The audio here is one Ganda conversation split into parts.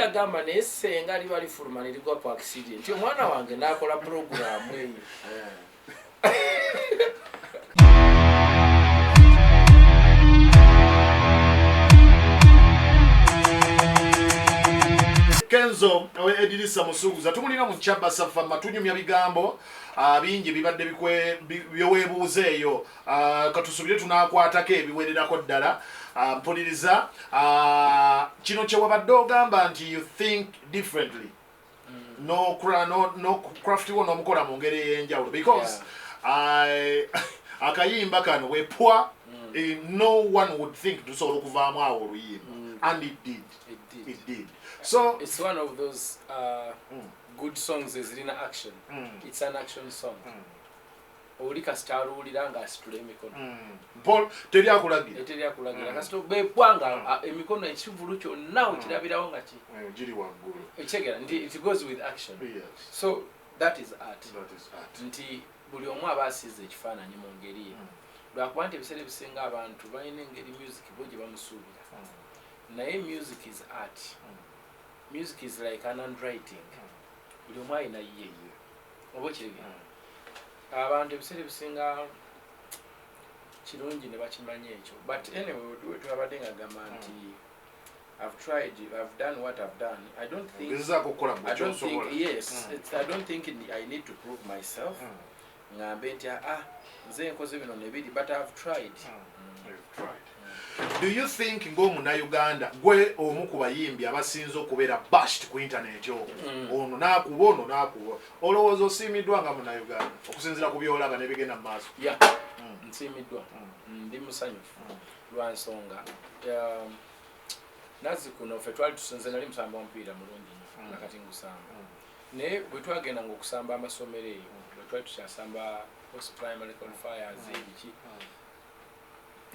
Yagamba naye senga liba lifuluma ne ligwa ku accident, omwana wange n'akola puroguramu eyo. Kenzo Edirisa Musuuza tumulina mu Chaba Safama, tunyumya bigambo bingi bibadde byeweebuuza eyo. Katusubire tunaakwatako ebiwererako ddala. Mpuliriza kino kye wabadde ogamba nti you think differently, no, no, no craft wo n'omukola mu ngeri ey'enjawulo because akayimba kano bwepwa, no one would think tusobola okuvaamu awo oluyimba, and it did. It did. It did. So it's one of those good songs ezirina action. It's an action song. Oli kasita aluwulira ng'asitula emikono. Paul, teri akulagira. Eteri akulagira. Kasita bepwa nga emikono, ekivulu kyonna okirabirawo nga ki Giri waggulu. Ekitegeera nti it goes with action. So that is art. That is art. Nti buli omu aba asiize ekifaananyi mu ngeri ye, lwakuba nti ebiseera ebisinga abantu balina engeri music bo gye bamusuubira, naye music is art. Music is like an handwriting. Buli omu alina ye, oba okitegeera? Abantu ebiseera ebisinga kirungi ne bakimanya ekyo. But anyway, we twabadde nga gamba nti I've tried, I've done what I've done. I don't think Gezaako okukola gwe I don't think kyosobola. Yes, I don't think I need to prove myself, ngambe nti ah, nze nkoze bino nebiri, but I've tried. You've tried. Do you think ng'omunnayuganda, gwe omu ku bayimbi abasinze okubeera bashed ku internet okwo, ono n'akuba, ono n'akuba, olowooza osiimiddwa nga munnayuganda okusinziira ku byolaba n'ebigenda mu maaso? Yeah, nsiimiddwa, ndi musanyufu lwa nsonga nazzi kuno ffe twali tusinze, nali musamba omupiira mulungi nnyo, nakati ngusamba, naye bwe twagendanga okusamba amasomero eyo, bwe twali tukyasamba post primary qualifiers, ebiki,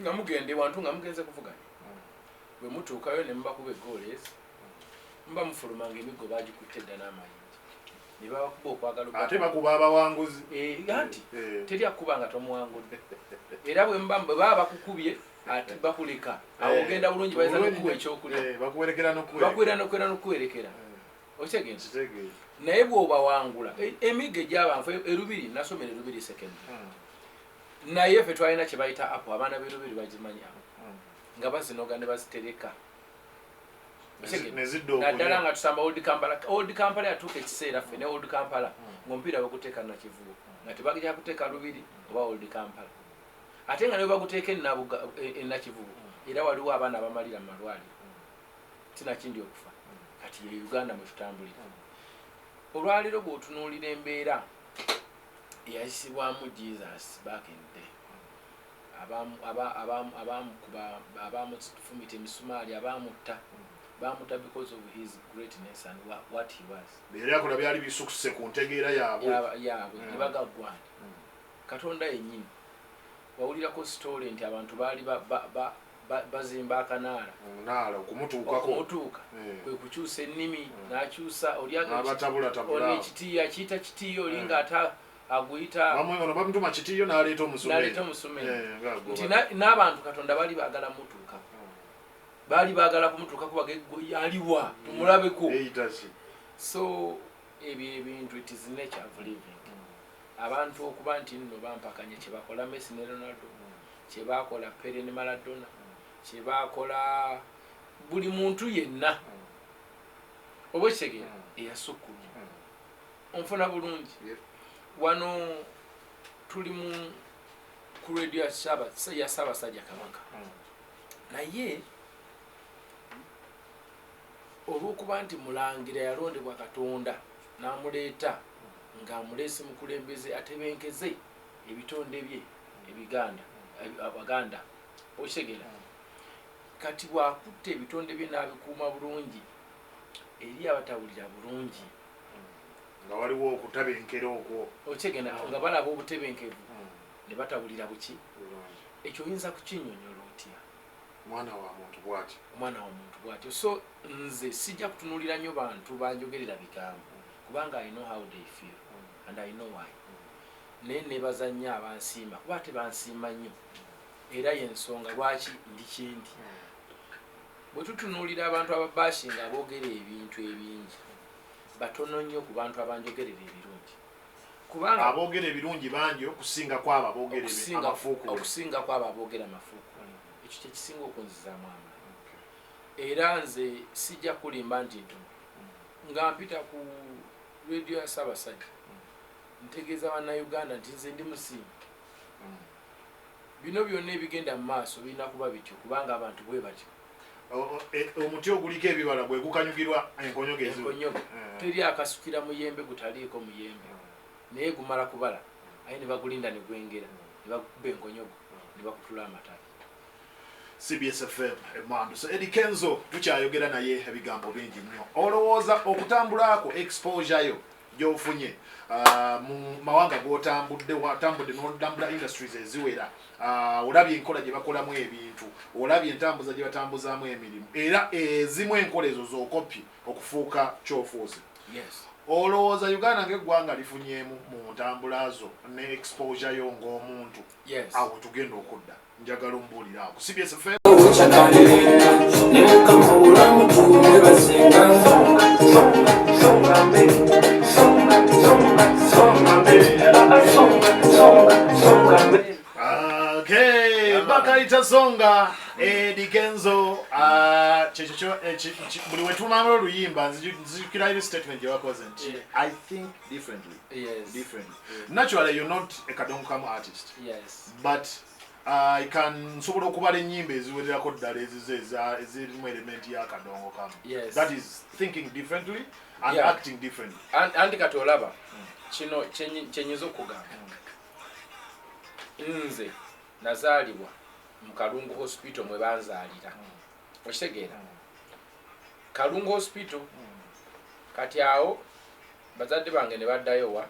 nga mugenda ewantu nga mugenze kuvuganya, bwe mutuukayo ne mubakuba egoals, muba mufuluma nga emiggo bagikutte dda n'amayinja ne babakuba okwagala. Ate bakuba abawanguzi. Eh, anti teri akuba nga tomuwangudde, era bwe muba bwe baba bakukubye ate bakuleka awo, ogenda bulungi, bayinza nokuwa ekyokulya. Bakuwerekera n'okuwerekera. Bakwera nokwera nokuwerekera, okitegeeza? Kitegeeza. Naye bw'obawangula, emiggo egy'abantu erubiri, nasomera Erubiri Secondary, naye ffe twalina kye bayita apple, abaana b'Erubiri bagimanyi apo, nga bazinoga ne bazitereka. Okitegeera? Ne zidda Naddala okulya. nga tusamba Old Kampala. Old Kampala yatuuka ekiseera ffe ne Old Kampala ng'omupiira baguteeka Nakivubo, nga tebagija kuteeka Lubiri oba Old Kampala, ate nga ne bwe baguteeka enakivubo, era waliwo abaana abamalira mu malwaliro sinakindi okufa. Kati ye Uganda mwe tutambulira olwaleero. Bw'otunuulira embeera eyayisibwamu Jesus back in the day, abamukuba, abamufumita emisumaali, abamutta, bamutta because of his greatness and what he was. Byeri akola byali bisukuse ku ntegeera yaabwe. Yaabwe. Ne bagaggwana Katonda yennyini. Wawulirako story nti abantu baali bazimba akanaala Omunaala okumutuukako. Okumutuuka. Kwe kukyusa ennimi, n'akyusa oli N'abatabulatabula. Ono ekitiiyo akiyita kitiiyo, oli nga ate aguyita Ono bamutuma kitiyo n'aleeta omusumeeri. N'aleeta omusumeeri. Ng'agoba. Nti n'abantu Katonda baali baagala mutuukako, baali baagala kumutuukako, bageggo aliwa tumulabeko. Eyita ki? So ebyo ebintu, it is nature of living. Abantu okuba nti nno bampakanye, kyebakola Messi ne Ronaldo, kyebakola Pele ne Maradona, kyebakola buli muntu yenna, oba okitegeera, eyasukkuluma. Onfuna bulungi? Wano tuli mu ku radio ya Ssaabasajja Kabaka, naye olw'okuba nti Mulangira yalondebwa Katonda n'amuleeta ng'amuleese mukulembeze atebenkeze ebitonde bye ebiganda, Abaganda, okitegeera? Kati bw'akutta ebitonde bye n'abikuuma bulungi eri abatawulira bulungi, nga waliwo okutabenkera okwo. Okitegeera, nga balaba obutebenkevu ne batawulira buki. Ekyo oyinza kukinnyonnyola otya? Mwana wa muntu bwati. Omwana wa muntu bwatyo. So nze sijja kutunuulira nnyo bantu banjogerera bigambo, kubanga I know how they feel and I know why. Naye nebaza nnyo abansiima, kuba ate bansiima nnyo, era yensonga lwaki ndi kyendi. Bwe tutunuulira abantu ababashinga aboogera ebintu ebingi, batono nnyo ku bantu abanjogerera ebirungi, kubanga Aboogera ebirungi bangi okusinga kwabo aboogera amafuukule. Okusinga kwabo aboogera amafuukule. Ekyo kyekisinga okunzizaamu amaanyi. Era nze sijja kulimba nti ntono nga mpita ku rediyo ya Ssaabasajja ntegeeza Bannayuganda nti nze ndi musiimu. Bino byonna ebigenda mu maaso birina kuba bityo, kubanga abantu bwe batyo. Omuti oguliko ebibala gwe gukanyugirwa enkonyogo eziwe. Enkonyogo. Teri akasukira muyembe gutaliiko muyembe, naye gumala kubala, aye ne bagulinda ne gwengera, ne bagukuba enkonyogo ne bakutula amatabi. CBS FM Emandu. So Eddie Kenzo tukyayogera naye ebigambo bingi nnyo. Olowooza okutambulako, exposure yo gy'ofunye mu mawanga g'otambudde, watambudde n'otambula industries eziwera, olabye enkola gye bakolamu ebintu, olabye entambuza gye batambuzaamu emirimu, era ezimu enkola ezo z'okopye okufuuka kyofuuse. Yes. Olowooza Uganda ng'eggwanga lifunyeemu mu ntambula zo ne exposure yo ng'omuntu? Yes. Awo tugenda okudda, njagala ombuulire awo ku CBS FM. Chakalenga ne Mukama obulamu tumwebazenga. Songa, songa mbele, songa, songa, songa mbele, ah, songa, songa, songa mbele. Okay, bakayita songa Eddie Kenzo. Kyekyo buli wetumamala oluyimba nzijukira eri statement gye wakoze nti "I think differently." Differently. Naturally, you're not a kadongokamu artist, but I can nsobola okubala ennyimba eziwererako ddala ezizo ezirimu element ya kadongo kamu. That is thinking differently and acting differently. Anti kati olaba kino kyenyinza okugamba, nze nazaalibwa mu Kalungu Hospital mwe banzaalira, okitegeera? Kalungu Hospital. Kati awo bazadde bange ne baddayo wa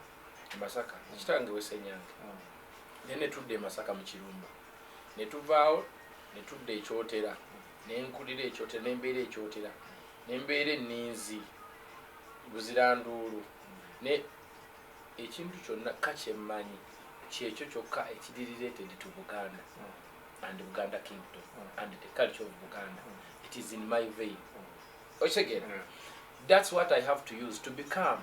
e Masaka, ekitange Wesenyange, naye ne tudda e Masaka mu Kirumba, ne tuvaawo ne tudda Ekyotera, nenkulira Ekyotera, nembeera Ekyotera, nembeera Enninzi Buziranduulu. Ne ekintu kyonna ka kyemmanyi kyekyo kyokka ekiri related to Buganda and Buganda Kingdom and the culture of Buganda. It is in my vein, okitegeera? That's what I have to use to become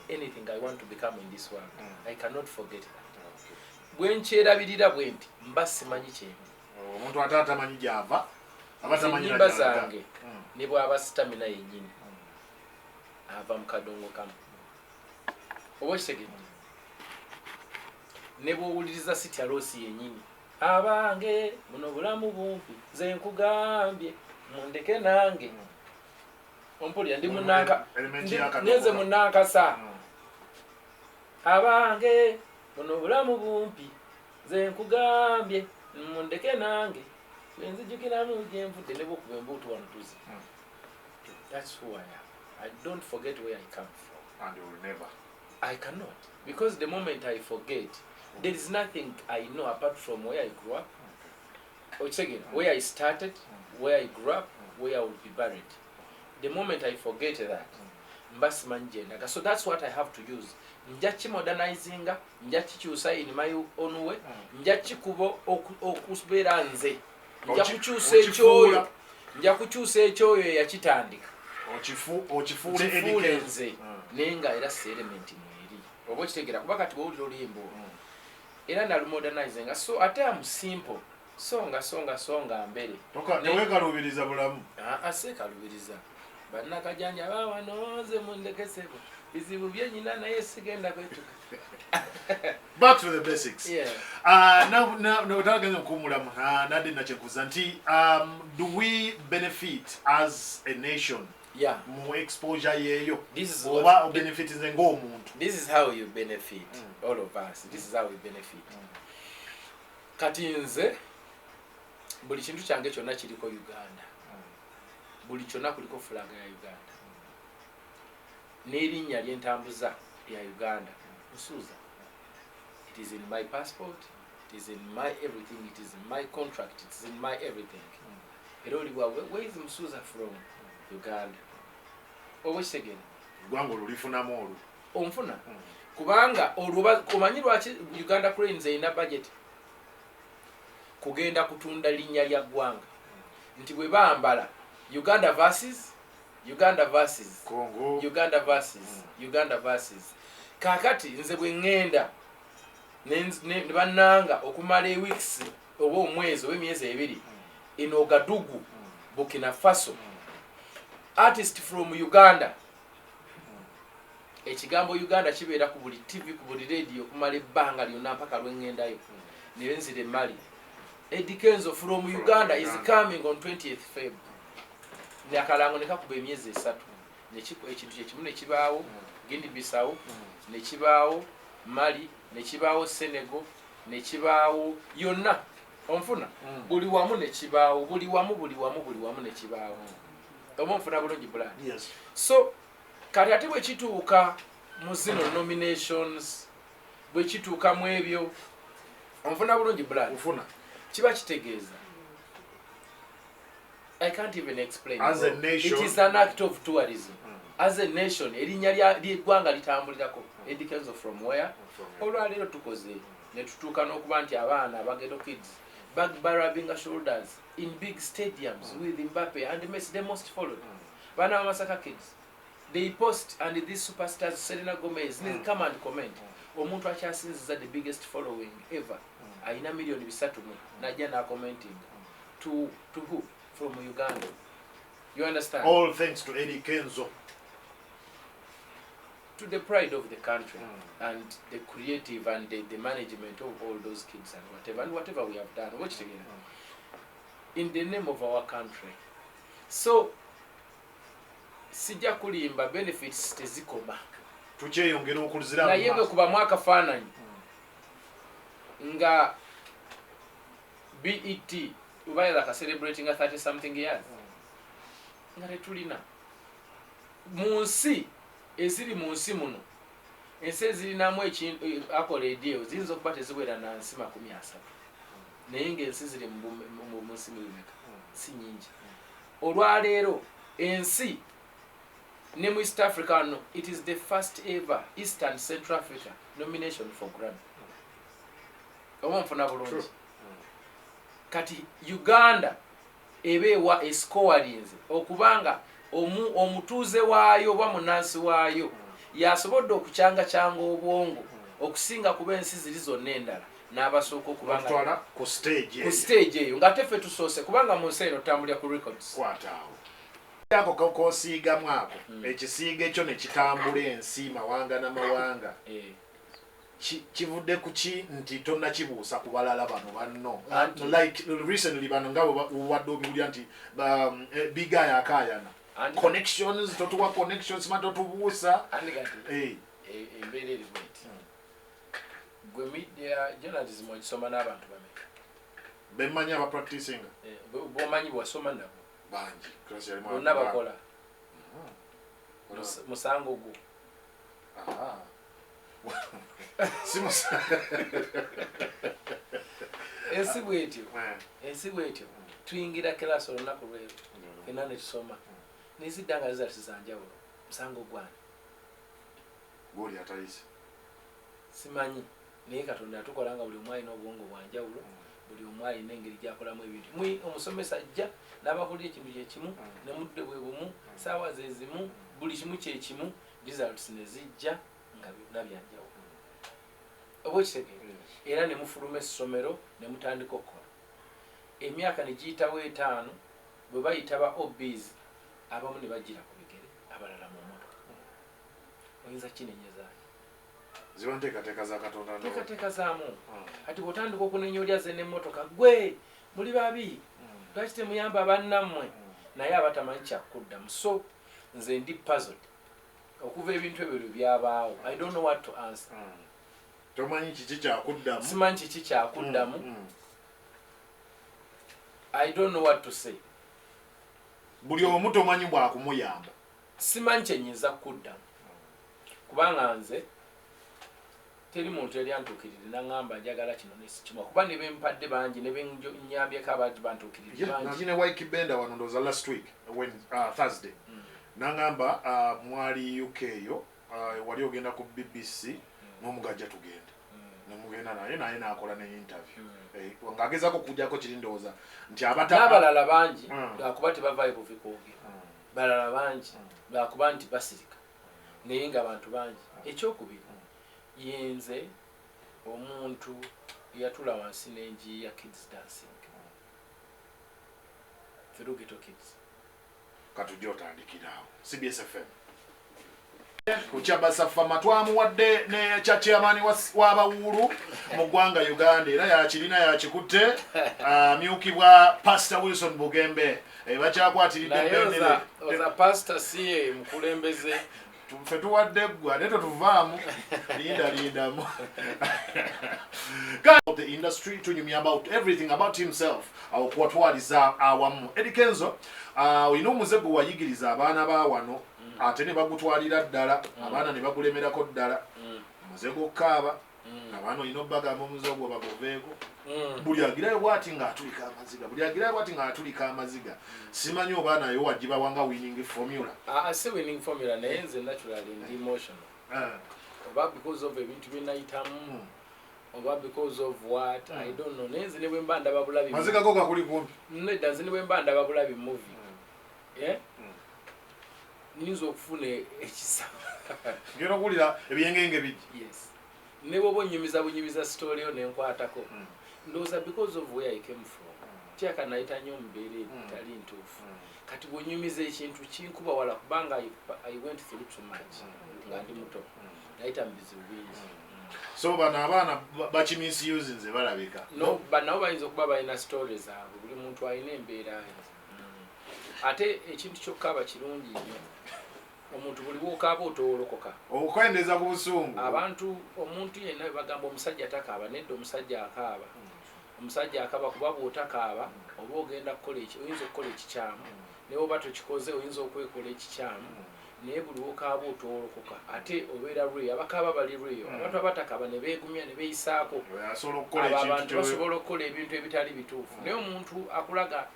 anything I want to become in this world. I cannot forget that. Bwe nkyerabirira bwe nti mba simanyi kyendi. Omuntu ate atamanyi gyava aba tamanyi Ennyimba na gy'alaga. zange ne bw'aba Stamina yennyini ava mu kadongo kamu, oba okitegedde? Ne bw'owuliriza Sitya Loss yennyini, abange buno bulamu bumpi, nze nkugambye mundeke nange, ompulira? Ndi munanka Element y'akadongo nenze kamu. Munankasa. Abange buno bulamu bumpi, nze nkugambye mundeke nange, bwenzijukiramu gyenvudde ne bwokuba embuutu wano tuzi. That's who I am. I don't forget where I come from. And you will never. I cannot, because the moment I forget, there is nothing I know apart from where I grew up, okitegeera? Where I started, where I grew up, where I will be buried. The moment I forget that, mba simanyi gyendaga. So that's what I have to use. Nja kimodernizinga, nja kikyusa in my own way, nja kikuba okubeera nze, nja kukyusa ekyoyo, nja kukyusa ekyoyo eyakitandika. Okifuule Kifuule Eddie Kenzo. nze, naye nga era si element mweri, oba okitegeera? Kuba kati bwowulira oluyimba olwo, era nalumodernizinga. So ate am simple, songa songa songa mbere. Teweekalubiriza bulamu. Aa, seekalubiriza. Bannakajanja bawano, nze mundekesebo, bizibu byenyina naye sigenda kwetuka. Back to the basics. Yeah. Now, tagenda nkuwummulamu, nadde nakyenkuza nti do we benefit as a nation mu exposure yeeyo, oba obenefit nze ng'omuntu? This is how you benefit, all of us. This is how we benefit. Kati nze buli kintu kyange kyonna kiriko Uganda, buli kyonna kuliko flag ya Uganda n'erinnya lyentambuza lya Uganda, Musuuza. It is in my passport, it is in my everything, it is in my contract, it is in my everything. Era oli bwawe, where is Musuuza from? Uganda. Oba okitegeera? Eggwanga olwo lifunamu olwo. Onfuna? Kubanga olwo omanyi lwaki Uganda Cranes erina budget? Kugenda kutunda linnya lya ggwanga, nti bwe bambala Uganda versus Uganda versus Congo. Uganda versus Uganda versus. Kakati nze bwe ŋŋenda ne bannanga okumala eweeks oba omwezi oba emyezi 2 in Ouagadougou, Burkina Faso, artist from Uganda, ekigambo Uganda kibeera ku buli TV, ku buli radio okumala ebbanga lyonna mpaka lwe ŋŋendayo. Ne nzira e Mali, Eddie Kenzo from Uganda is Uganda. coming on 20th Feb. Nakalango ne kakuba emyezi 3, ekintu kyekimu ne kibaawo Guinea Bissau, ne kibaawo Mali, ne kibaawo Senegal, ne kibaawo yonna, onfuna? Buli wamu ne kibaawo, buli wamu, buli wamu, buli wamu ne kibaawo. Oba onfuna bulungi, Brian? Yes. So kati ate bwe kituuka mu zino nominations, bwe kituuka mu ebyo, onfuna bulungi, Brian? Ufuna. Kiba kitegeeza, I can't even explain, As a bro. nation. It is an act of tourism. As a nation, erinnya ly'eggwanga litambulirako. Eddie Kenzo from where? Olwaleero tukoze ne tutuuka n'okuba nti abaana aba ghetto kids barubbinga shoulders in big stadiums with Mbappe and Messi, the most followed. Baana ba Masaka kids, they post and these superstars, Selena Gomez, they come and comment. Omuntu akyasinziza the biggest following ever, alina miliyoni 300 mu, najja n'acommenting to who from Uganda, you understand? All thanks to Eddie Kenzo. To the pride of the country and the creative and the management of all those kids and whatever and whatever we have done. Watch it again. In the name of our country. So sijja kulimba, benefits tezikoma. Tukyeyongera okulizira. Naye bwe kubamu akafaananyi nga BET oba like celebrating 30 something years nga tetulina mu nsi eziri mu nsi muno, ensi ezirinamu accolade eyo ziyinza okuba teziwera na nsi 30, naye ngaensi ziri mu nsi mubimeka si nyingi. Olwaleero ensi ne mu East Africa no, it is the first ever Eastern Central Africa nomination for Grammy, oba nfuna bulungi? True. Kati Uganda eba ewa escorinze okubanga omutuuze waayo oba munansi waayo yasobodde okucyangacyanga obwongo okusinga kuba ensi ziri zonna endala n'abasooka okubanga Batwala ku stage ku eyo. stage eyo ng'ate ffe tusoose, kubanga mu nsi eno tutambulira ku records. Kwataawo ako kosiigamu ako, ekisiiga ekyo ne kitambula ensi mawanga n'amawanga. Kivudde ku ki nti tonnakibuusa ku balala bano banno? Like recently bano nga bwe obadde obiwulira nti Big Eye akaayana connections, totuwa connections ma totubuusa. Anti kati embeera eri bweti, gwe media journalism ogisoma n'abantu bameka? Bemmanyi abapracticinga? Bomanyi bwasoma nabo. Bangi. Class yalimu Bonna abantu. bakola. Musango gwo. Aha. Si musa. Ensi bwetyo, ensi bwetyo, tuyingira class olunaku lweru fenna ne tusoma, nezidda nga results zanjawulo. Musango gwani? Gwoli atayise. Simanyi, naye Katonda yatukola nga buli omu alina obwongo bwanjawulo, buli omu alina engeri gyakolamu ebintu. Omusomesa ajja n'abakulira ekintu kyekimu, ne mudde bwe bumu, saawa ze zimu, buli kimu kyekimu, results ne zijja nga byonna byanjawulo, oba okitegeera? Era ne mufuluma essomero ne mutandika okukola, emyaka ne giyitawo 5, bwe bayita ba OBs, abamu ne bagira ku bigere, abalala mu motoka. Oyinza kinenyezaayo? Ziba nteekateeka za Katonda, ndowooza. Teekateeka zaamu. Kati bw'otandika okunenya oli azze n'emmotoka, gwe muli babi, lwaki temuyamba bannammwe? Naye abatamanyi kyakuddamu. So nze ndi puzzled okuva ebintu ebyo lwe byabaawo. I don't know what to answer. Tomanyi kiki kyakuddamu. Simanyi kiki kyakuddamu. I don't know what to say. Buli omu tomanyi bwakumuyamba. Simanyi kyenyinza kuddamu, kubanga nze teri muntu yali antuukiridde naŋŋamba njagala kino nesikimwa, kuba ne bempadde bangi, ne benyambyeko abangi bantuukiridde bangi. Nali ne Ykee Benda wano, ndowooza last week when Thursday, nangamba mwali UK eyo, wali ogenda ku BBC n'omugajja tugenda, nemugenda naye nakola ne interview. Ng'agezaako okujjako kiri ndowooza nti abata N'abalala bangi, lwakuba tebavaayo buvi kwogera. Balala bangi, lwakuba nti basirika, naye nga bantu bangi. Ekyokubiri, yenze omuntu eyatula wansi n'enjiya kids dancing through Ghetto Kids. Katujje otandikiraawo. CBS FM kukyabasafama twamuwadde ne kya chairman w'abawuulu mu ggwanga Uganda, era yakirina yakikutte, amyukibwa Pastor Wilson Bugembe. Bakyakwatiridde Naye bendere. Oza pastor si ye mukulembeze. Ffe tuwadde ggwe, ate tetuvaamu, linda lindamu. Guy of the industry, tunyumya about everything about himself, okuwatwaliza awamu. Eddie Kenzo, olina omuze gwe wayigiriza abaana ba wano, ate ne bagutwalira ddala, abaana ne bagulemerako ddala, muze gw'okukaaba. Abaana olina obbagamba omuze ogwo baguveeko. Buli agirayo bwati ng'atulika amaziga, buli agirayo bwati ng'atulika amaziga. Simanyi oba naye wagibawanga winning formula. Ah, si winning formula, naye nze naturally ndi emotional, oba because of ebintu bye nayitamu, oba because of what, I don't know, naye nze ne bwe mba ndaba bulabi Maziga go gakuli kumpi. Nedda, nze ne bwe mba ndaba bulabi movie, eh? Nyinza okufuna ekisa. Ngenda okuwulira ebyengenge bijja. Yes, ne bwoba onyumiza bunyumiza story yo nenkwatako. Ndowooza because of where I came from, kyaka nayita nnyo mu mbeera etali ntuufu. Kati bwonyumiza ekintu kinkuba wala, kubanga I went through too much nga ndi muto, nayita mu bizibu bingi. So bano abaana bakimisusinze nze balabika. No, nabo bayinza okuba balina story zaabwe. Buli muntu alina embeera ye. Ate ekintu kyokkaaba kirungi nnyo. Omuntu buli bwokaaba otowolokoka. Okwendeeza ku busungu. Abantu, omuntu yenna bwe bagamba omusajja takaaba, nedda, omusajja akaaba. Omusajja akaaba kuba bw'otakaaba oba ogenda kukola eki, oyinza okukola ekikyamu, naye oba tokikoze oyinza okwekola ekikyamu. Naye buli wokaaba otowolokoka, ate obeera lweyo. Abakaaba bali lweyo. Abantu abatakaaba ne beegumya ne beeyisaako, asobola okukola abo ekintu abantu basobola okukola ebintu ebitali bituufu. Naye omuntu akulaga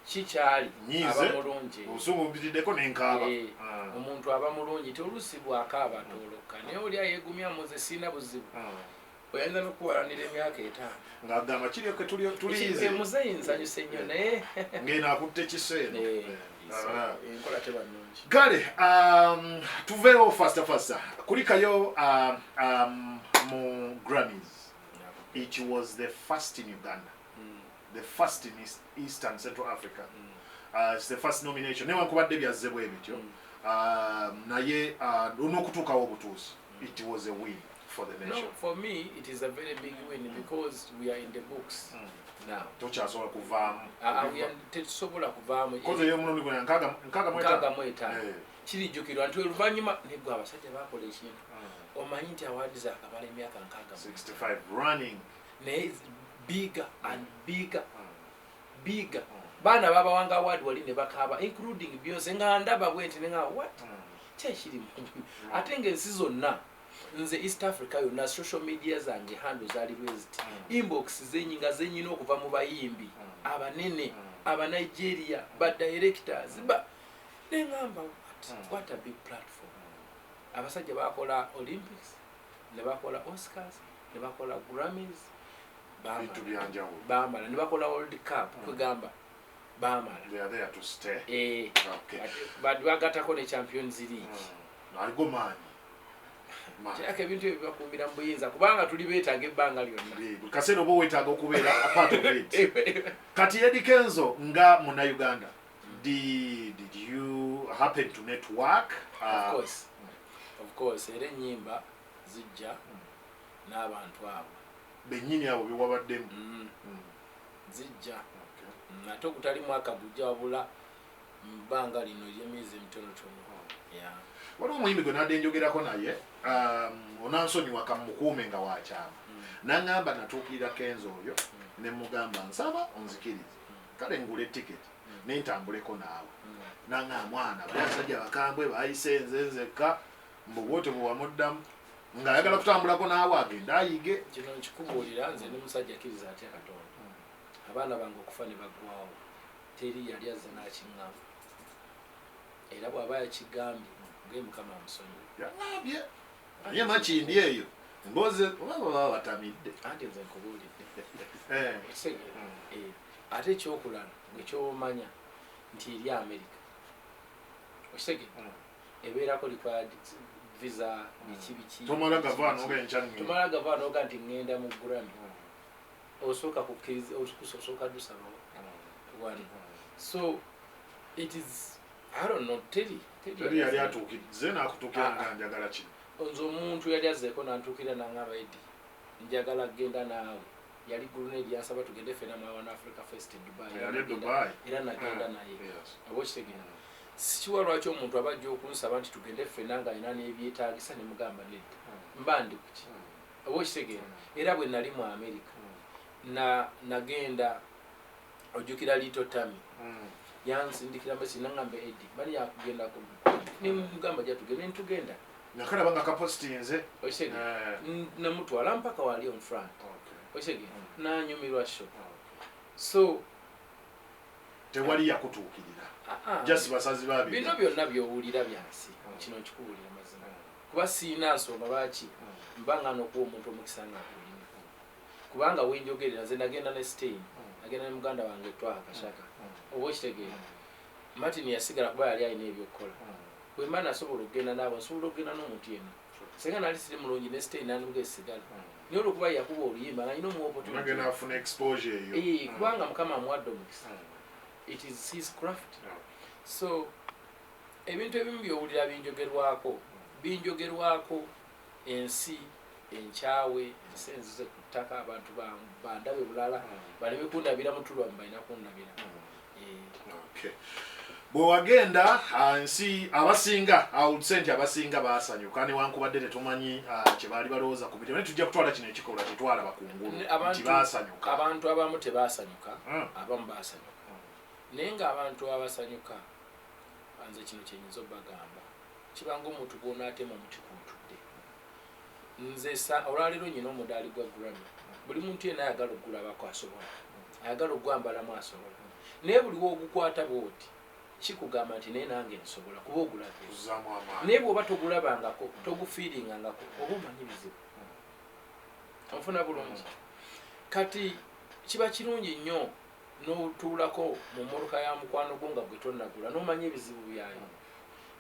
kikyali Nyiize, aba mulungi. Obusungu bupitiddeko nenkaaba. Omuntu aba mulungi ti oluusi bwakaaba atoloka, naye oli ayeegumya, muze siina buzibu, oyinza n'okuwalanira emyaka 5. Ng'agamba kiryoke tuliize. Muzeeyi nsanyuse nnyo, naye ngeno akutte kiseeno. Enkola teba nnungi. Kale tuveewo fasta fasta, kulikayo mu Grammys. It was the first in Uganda, the first in East and Central Africa. It's the first nomination, newankubadde byazze bwe bityo, naye n'okutuukawo obutuusi, it was a win for the No, nation. for me it is a very big win because we are in the books now. Tokyasobola kuvaamu. Tetusobola kuvaamu. Koze ey'omulundi guno 65. 65. Kirijjukirwa nti oluvannyuma negwe abasajja bakola ekintu. Omanyi nti awards zakamala emyaka 60 65 running. Naye bigger and bigger, bigger. Baana babawanga award wali ne bakaaba, including Beyonce, nga ndaba bwe nti nenga what, kyekirimu? Ate ng'ensi zonna, nze East Africa yonna, social media zange handle zaali bwe ziti, inbox zenyinga zenyina okuva mu bayimbi abanene, Abanigeria, ba directors ba neŋŋamba what, what a big platform. Abasajja bakola Olympics ne bakola Oscars ne bakola Grammys. Bintu byanjawulo. Bamala ne bakola World Cup, kwegamba bamala. They are there to stay. Bagattako ne Champions League. Aligo maanyi. Maanyi. Kiraka ebintu ebyo bibakuumira mu buyinza, kubanga tuli beetaaga ebbanga lyonna. Buli kaseera oba weetaaga okubeera a part of it. Kati Eddie Kenzo nga Munnayuganda, did you happen to network? Of course, of course. Era ennyimba zijja n'abantu abo. Bennyini abo bewabaddemu? Zijja. Ate ogutali mwaka gujja, wabula mu bbanga lino ery'emyezi emitonotono. Yeah. Waliwo omuyimbi gwe nadde njogerako naye, onansonyiwa kamukuume nga wakyama, naŋŋamba natuukirira Kenzo oyo ne mugamba nsaba onzikirize kale ngule tiketi nentambuleko naawe. Naŋŋamba mwana bali abasajja bakambwe bayise nze nzekka. Mbu bwotyo bwe wamuddamu ng'ayagala kutambulako naawe agende ayige. Kino nkikubuulira, nze ne musajja akkiriza atya Katonda, abaana bange okufa ne baggwawo, teri yali azze n'akiŋŋamba, era bw'aba yakigambye nge Mukama amusonyiwe. Yaŋambye naye Makindi eyo. Emboozi oba baba batamidde. Anti nze nkubuulidde. Okitegeera? Ate ekyokulala ekyomanya nti eri America, okitegeera, ebeerako required visa, biki biki. Tomala gava noga enkya. Tomala gava noga nti ŋŋenda mu Grammy. Osooka kukkiriza, osooka dusabawo wano. So it is, I don't know, teri. Teri yali atuukirize n'akutuukira nga njagala kino? Nze omuntu yali azzeeko nantuukira nangamba, "Eddy, njagala kgenda naawe." Yali Grenade, yansaba tugende ffena mu One Africa Fest e Dubai. Yali e Dubai. Era nagenda naye. Oba okitegeera, sikiwa lwaki omuntu aba ajja okunsaba nti tugende ffena nga alina n'ebyetaagisa, ne mugamba nedda, mba ndi kuki? Oba okitegeera, era bwe nali mu America na nagenda, ojjukira Lito Tami yansindikira message nangamba, "Eddy, bani yakugendako?" Nemugamba, "Ja tugende." Ntugenda. Nakalaba nga kapositinze. Okitegeera, namutwala mpaka wali on front. Okitegeera, nanyumirwa show. So Tewali yakutuukirira? Ah, ah. Just basazi babi. Bino byonna byowulira byansi. Kino nkikuwulira mazima, kuba siina nsonga lwaki mba nga nokuwa omuntu omukisa nga agulina, kubanga wenjogerera nze nagenda ne Stein, nagenda ne muganda wange Twaha Kashaka. Oba okitegeera, Martin yasigala kuba yali alina ebyokukola. Bwemba nasobola okugenda naabo, nsobola okugenda n'omuntu yenna. Senga nali siri mulungi ne Stein, nandimuga esigala, naye olwokuba yakuba oluyimba nga nyina omuwa opportunity. Nagenda afuna exposure eyo. Kubanga Mukama amuwadde omukisa, it is his craft. So ebintu ebimu byowulira binjogerwako, binjogerwako ensi enkyawe, ensi enzize ku ttaka, abantu bandabe bulala, baleme kundabira mutulwa, balina kundabira. Okay. Bwe wagenda, nsi abasinga, I would say nti abasinga basanyuka, newankubadde tetumanyi kye baali balowooza ku bitebe, naye tujja kutwala kino ekikolwa kyetwalaba ku ngulu nti basanyuka. Abantu abamu tebasanyuka, abamu basanyuka, naye ng'abantu abasanyuka, nze kino kyenyinza obbagamba, kibanga omuntu gwonaatema omuti kuntudde. Nze olwaleero nyina omudaali gwa Grammy, buli muntu yenna ayagala okugulabako asobola, ayagala okugwambalamu asobola, naye buli wogukwata bwoti kikugamba nti naye nange nsobola, kuba ogulabye. Kuzaamu amaanyi. Naye bw'oba togulabangako, togufiiringangako, oba omanyi bizibu. Onfuna bulungi? Kati kiba kirungi nnyo n'otuulako mu mmotoka ya mukwano gwo nga gwe tonnagula, n'omanya ebizibu byayo,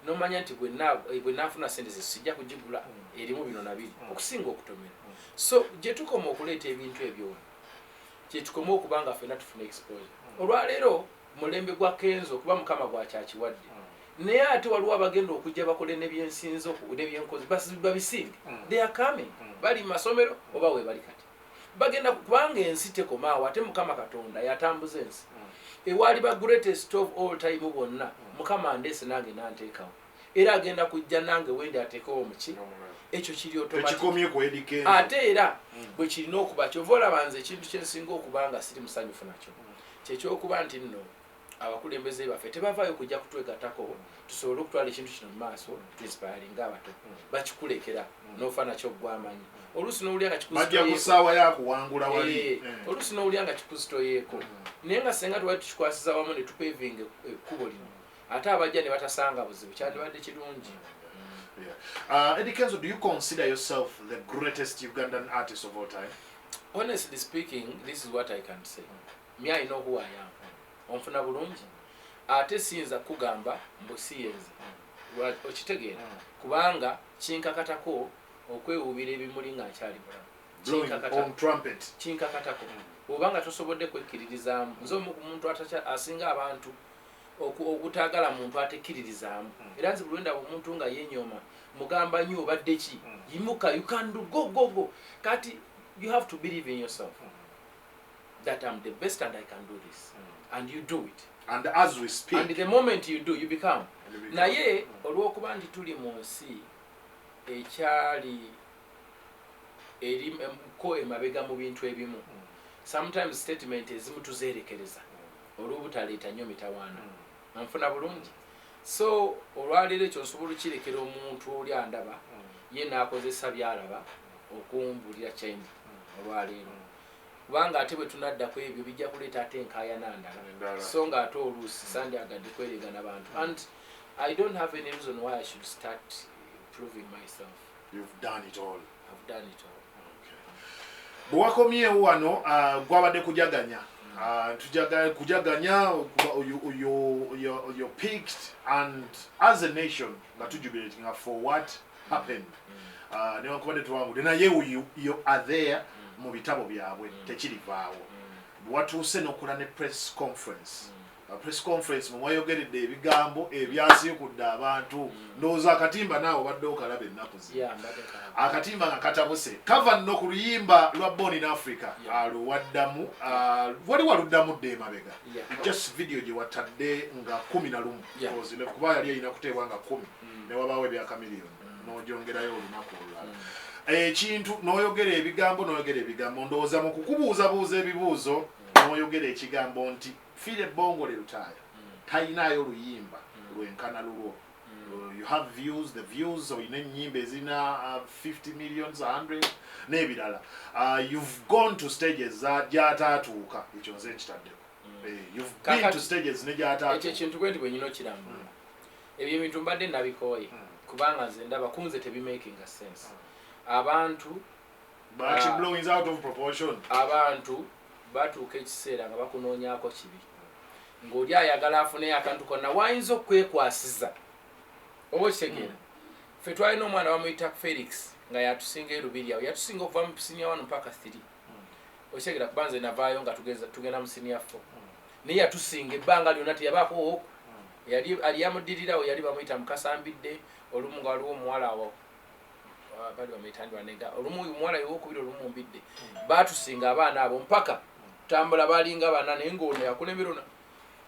n'omanya nti bwe naafuna sente ze sijja kugigula, erimu bino nabiri, okusinga okutomera. So gye tukoma okuleeta ebintu ebyo wano, kyetukoma okuba nga ffenna tufuna exposure. Olwaleero mulembe gwa Kenzo, kuba Mukama gwakyakiwadde, naye ate waliwo abagenda okujja bakole nebyensinza nebyenkozi babisinge. They are coming, bali mu masomero oba webali kati bagenda, kubanga ensi tekomaawo. Ate Mukama Katonda yatambuza ensi. Ewaali ba greatest of all time bonna, Mukama ndeese nange nanteekawo, era agenda kujja nange wendi ateekewo muki ekyo kiri automatic. Tekikomye ku Eddy Kenzo. Ate era bwe kirina okuba, kyova olaba nze ekintu kyensinga okuba nga siri musanyufu nakyo kyekyokuba nti nno abakulembeze baffe tebavaayo kujja kutwegattako tusobole okutwala ekintu kino mu maaso, tuinspiringa abato. Bakikulekera nofa nakyo gwamanyi, oluusi nowulira nga Bajja ku kikuzitoyeeko. ssaawa yakuwangula wali. Oluusi nowulira nga kikuzitoyeeko, naye nga senga twali tukikwasiza wamu ne tupavinga ekkubo lino, ate abajja ne batasanga buzibu, kyandibadde kirungi. Yeah. Eddie Kenzo, do you consider yourself the greatest Ugandan artist of all time? Honestly speaking, this is what I can say: me, I know who I am. Onfuna bulungi? Ate siyinza kugamba mbu siyenze. Okitegeera, kubanga kinkakatako okwewuubira ebimuli nga nkyali mulamu. Blowing Kinkakatako. on trumpet. Kinkakatako bw'oba nga tosobodde kwekkiririzaamu. Nze omu ku muntu asinga abantu obutaagala muntu atekkiririzaamu. Era nze buli lwendaba omuntu nga yenyooma, mugamba nnyo, "Obadde ki? Yimuka, you can do, go, go, go." Kati you have to believe in yourself that I'm the best and I can do this, and you do it. And as we speak, And the moment you do, you become. You become. Naye olw'okuba nti tuli mu nsi ekyali eri ko emabega mu bintu ebimu, sometimes statement ezimu tuzeerekereza olw'obutaleeta nnyo mitawaana. Nfuna bulungi? So olwaleero ekyo nsobola okirekera omuntu oli andaba, ye n'akozesa byalaba okumbulira kyendi olwaleero, kubanga ate bwe tunaddaku ebyo bijja kuleeta ate enkaayana ndala. Endala. So nga ate oluusi sandyagadde kweregana bantu, and I don't have any reason why I should start proving myself. You've done it all. I've done it all. Bwe wakomyewo wano, gwabadde kujaganya. Kujaganya you picked, and as a nation nga tujubilatinga for what happened. Newankubadde tuwangudde, naye you are there mu bitabo byabwe, tekirivaawo. Watuuse n'okola ne press conference. Press conference mwe mwayogeredde ebigambo ebyasiikudde abantu. Ndowooza akatimba naawe obadde okalaba ennaku zino. Yeah, mbadde kalaba. Akatimba nga katabuse kava nno ku luyimba lwa Born in Africa. Aluwaddamu, wali waluddamu dda emabega. Just video gye watadde nga 11, kuba yali erina kuteebwa nga 10, ne wabaawo ebyakamiliyoni n'ogyongerayo olunaku olulala. Ekintu n'oyogera ebigambo, n'oyogera ebigambo, ndowooza mu kukubuuzabuuza ebibuuzo n'oyogera ekigambo nti Philly Bongole Lutaaya talinayo luyimba lwenkana lulwo. You have views, the views, olina ennyimba ezirina 50 millions, 100 n'ebirala. You've gone to stages gy'ataatuuka, ekyo nze nkitaddeko. You've been to stages ne Ekyo gy'ataatuuka. Ekintu bwe nti bwe nyina okirambula, ebyo ebintu mbadde nabikooye, kubanga nze ndaba kunze tebimakinga sense. Abantu Baki blowing out of proportion. Abantu batuuka ekiseera nga bakunoonyaako kibi, ng'oli ayagala afuneyo akantu konna wayinza okwekwasiza, oba okitegeera. Ffe twalina omwana bamuyita Felix nga yatusinga erubiri awo, yatusinga okuva mu senior 1 mpaka 3, okitegeera, kuba nze navaayo nga tugenda mu senior 4, naye yatusinga ebbanga lyonna, teyabaako oku yali ali yamuddirirawo, yali bamuyita Mukasambidde. Olumu nga waliwo omuwala awo, bali bamuyita Ndwanega, olumu omuwala owokubiri, olumu Mbidde. Batusinga abaana abo mpaka tambula, balinga bana, naye ngaono yakulembera ono.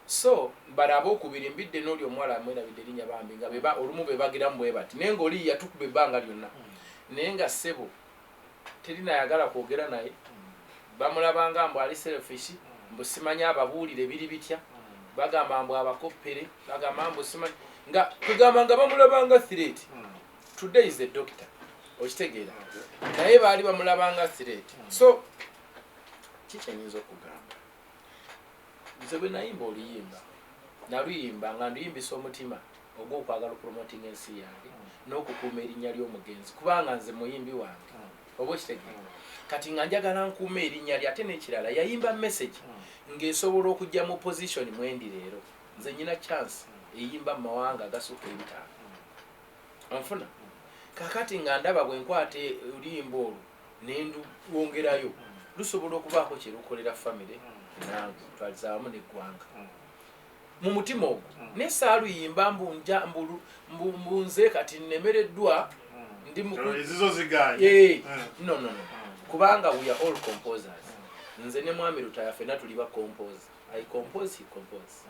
So bali abookubiri, Mbidde n'oli omuwala amwerabidde erinnya, bambi, nga beba olumu bebagiramu bwe bati, naye ngaoli yatukuba ebbanga lyonna, naye nga ssebo terinayagala kwogera naye, bamulabanga mbu ali selfish, mbu simanyi ababuulire biri bitya, bagamba mbu abakoppere, bagamba mbu simanyi, nga kugamba nga bamulabanga threat. Today is a doctor, okitegeera, naye baali bamulabanga threat. So kikyenyinza okugamba, nze bwe nayimba oluyimba, naluyimba nga nduyimbisa omutima ogw'okwagala okupromotinga ensi yange n'okukuuma erinnya ly'omugenzi, kubanga nze muyimbi wange, oba okitegeera. Kati nga njagala nkuuma erinnya lye, ate n'ekirala yayimba message ng'esobola okujja mu position mwendi leero. Nze nyina chance eyimba mu mawanga agasukka 50, onfuna. Kakati nga ndaba bwe nkwata oluyimba olwo nendwongerayo, lusobola okubaako kyerukolera famire nange, twaliza wamu neggwanga mu mutima ogwo. Naye saaluyimba mbu nze kati nnemereddwa ndi Ezizo ziganye. No, kubanga we are all composers. Nze ne Mwami Lutaya ffenna tuli ba compose. I compose, he compose.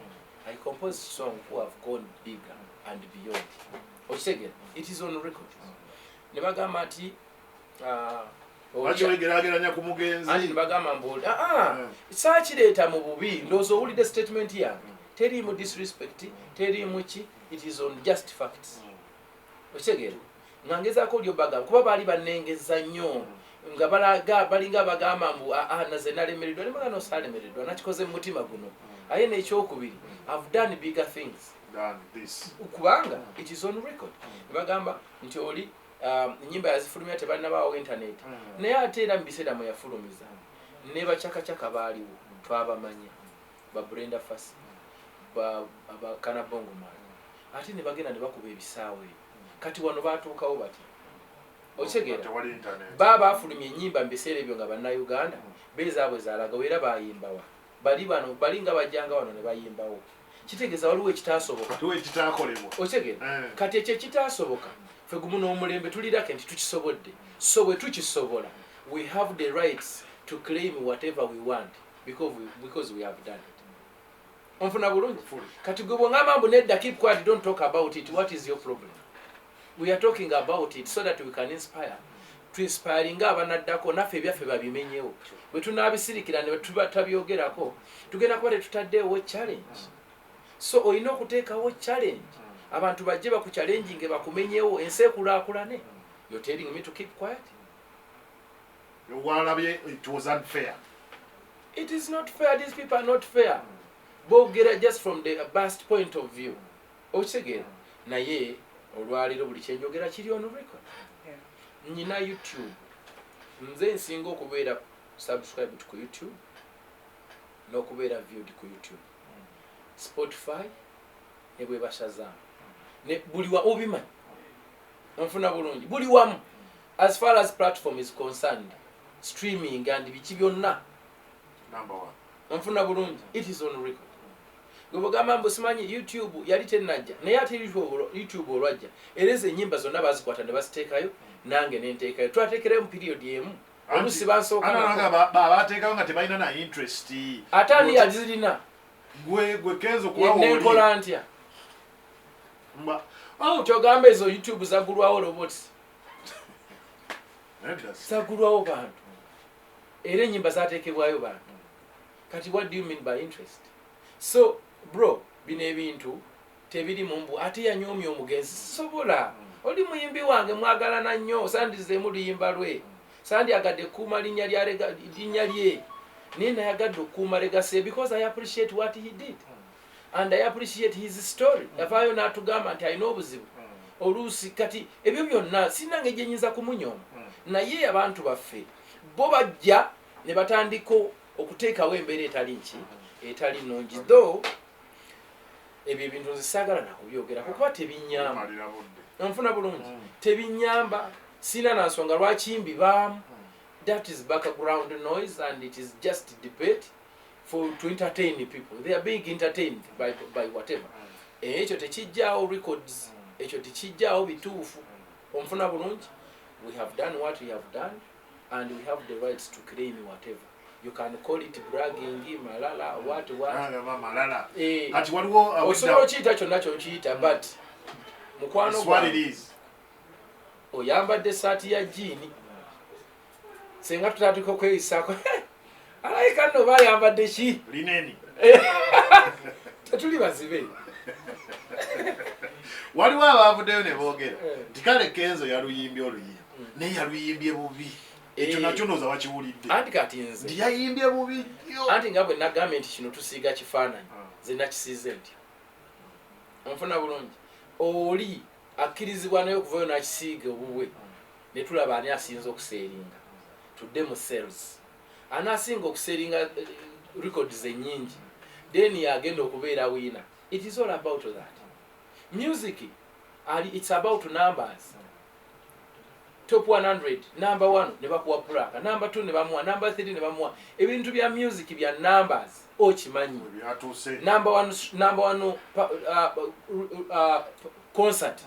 I compose song who have gone bigger and beyond, okitegeera. It is on record. Ne bagamba nti Lwaki wegeraageranya ku mugenzi? Anti nebagamba mbu saakireeta mu bubi. Ndowooza owulidde statement yange, teriimu disrespect, teriimu ki, it is on just facts, okitegeera. Nga ngezaako oli obagamba, kuba baali banengeza nnyo nga balaga balinga bagamba mbu aa naze nalemereddwa. Nemaga no, saalemereddwa, nakikoze mu mutima guno. Aye n'ekyokubiri, I've done bigger things Than this. Kubanga it is on record. Nebagamba nti oli enyimba yazifulumya tebalinabawo internet. Naye ate era mu biseera mwe yafulumiza ne bacakacaka baaliwo, twabamanya, ba Brenda Fassie, bakana Bongo Man, ate ne bagenda ne bakuba ebisaawe ebyo. Kati wano batuukawo batya, okitegeera? Tewali internet. Baba bafulumya enyimba mu biseera ebyo nga Bannayuganda bezaabwe zalagawo, era bayimbawa bali bano bali nga bajjanga wano ne bayimbawo. Kitegeeza waliwo ekitaasoboka. Waliwo ekitaakolebwa. Okitegeera? Kati ekyo ekitaasoboka, ffe gumu n'omulembe tulirake nti tukisobodde. So bwe tukisobola, we have the rights to claim whatever we want because we have done it. Onfuna bulungi? Fully. Kati gwe bwongamba mbu nedda, keep quiet, don't talk about it, what is your problem? We are talking about it so that we can inspire, tuinspiringa abanaddako, naffe ebyaffe babimenyewo. Bwe tunaabisirikira ne tuba tabyogerako, tugenda kuba tetutaddeewo challenge. So olina okuteekawo challenge, abantu bajje bakuchallenginge, bakumenyewo, ensi ekulaakulane. You're telling me to keep quiet? Walabye it was unfair. It is not fair. These people are not fair. Boogera just from the best point of view, okitegeera. Naye olwaleero buli kyenjogera kiri on record. Nyina YouTube. Nze nsinga okubeera subscribed ku YouTube n'okubeera viewed ku YouTube, Spotify ne bwe bashazaamu ne buli wa obimanyi, onfuna bulungi, buli wamu as far as platform is concerned, streaming and biki byonna. Number one. Onfuna bulungi, it is on record. Gwe bwegamba mbu simanyi YouTube yali tenajja, naye ate YouTube olwajja era ezo enyimba zonna bazikwata ne baziteekayo, nange nenteekayo, twateekerayo mu period emu, oluusi bansooka nako. Bateekayo nga tebalina na interest. Ate ani yazirina? Gwe Kenzo kuba wooli. Nenkola ntya? Oh, kyogamba ezo YouTube zagulwawo robots? Nedda. Zagulwawo bantu, era enyimba zateekebwayo bantu. Kati what do you mean by interest? So bro, bino ebintu tebiri mu mbu ate yanyoomya omugenzi. Sisobola. Oli muyimbi wange, mwagalana nnyo, sandizeemu luyimba lwe, sandyagadde kukuuma linnya linnya lye, naye nayagadde okukuuma legacy because I appreciate what he did and I appreciate his story. Yavaayo n'atugamba nti alina obuzibu oluusi. Kati ebyo byonna sirina ngeri gyenyinza kumunyooma, naye abantu baffe bo bajja ne batandika okuteekawo embeera etali nki, etali nnungi. Though ebyo ebintu nze saagala nakubyogerako kuba tebinyamba. Malira budde. Onfuna bulungi, tebinyamba, sina na nsonga lwaki mbibaamu. That is background noise and it is just debate for to entertain people. They are being entertained by whatever. Ekyo tekijjaawo records, ekyo tekijjaawo bituufu. Onfuna bulungi, we have done what we have done and we have the rights to claim whatever. You can call it bragging, malala, what what. Agamba malala. Eh, Kati waliwo osobola okiyita kyonna kyokiyita, but mukwano It's what it gwange, is. oyambadde esaati ya jiini, senga tutandika okweyisaako, alayika nno oba ayambadde ki? Lineni. Tetuli bazibe. Waliwo abavuddeyo ne boogera Eh. nti kale Kenzo yaluyimbye oluyimba, naye yaluyimbye bubi. Ekyo nakyo ndowooza wakiwulidde. Anti kati nze Nti yayimbye bubi nnyo. Anti nga bwe nagambye nti kino tusiiga kifaananyi, nze nakisiize ntya? Onfuna bulungi, oli akkirizibwa naye okuvayo nakisiiga obubwe ne tulaba ani asinza okusellinga. Tudde mu sales, ani asinga okusellinga records ennyingi, then yagenda okubeera winner. It is all about that. Music ali, it's about numbers. Top 100, number 1 ne bakuwa plaque, number 2 ne bamuwa, number 3 ne bamuwa. Ebintu bya music bya numbers, okimanyi. Byatuuse. Number one, number one concert